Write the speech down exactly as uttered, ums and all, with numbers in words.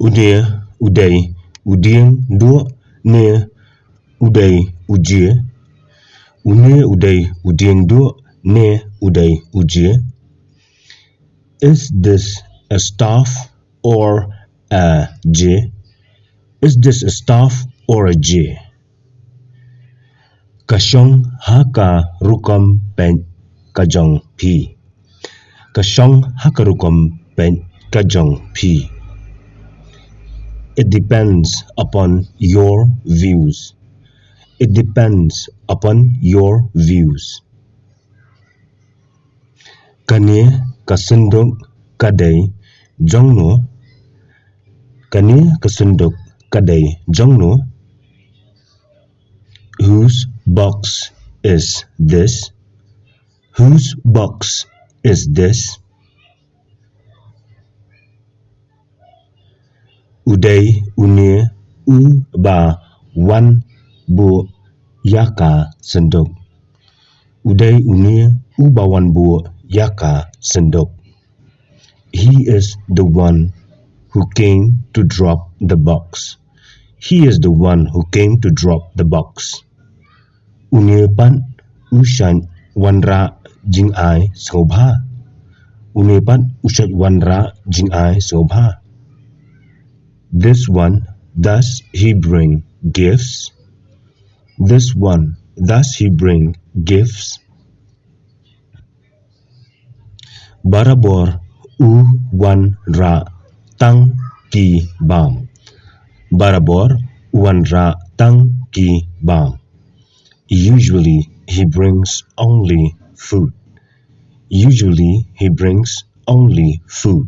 Une u dei u dieng duh ne u dei u jia? Une u dei u dieng duh ne u dei u jia? Is this a staff or a jia? Is this a staff or a jia? Ka shong ha ka rukom peit ka jong phi. Ka shong ha ka rukom peit ka jong phi. It depends upon your views. It depends upon your views. Kane ka synduk ka dei jong no? Kane ka synduk ka dei jong no? Whose box is this? Whose box is this? U dei une u ba wan buh ïa ka synduk. U dei une u ba wan buh ïa ka synduk. He is the one who came to drop the box. He is the one who came to drop the box. Une pat u shait wanrah jingai sngewbha. Une pat u shait wanrah jingai sngewbha. This one, does he bring gifts? This one, does he bring gifts? Barabor u wanrah tang ki bam. Barabor u wanrah tang ki bam. Usually he brings only food. Usually he brings only food.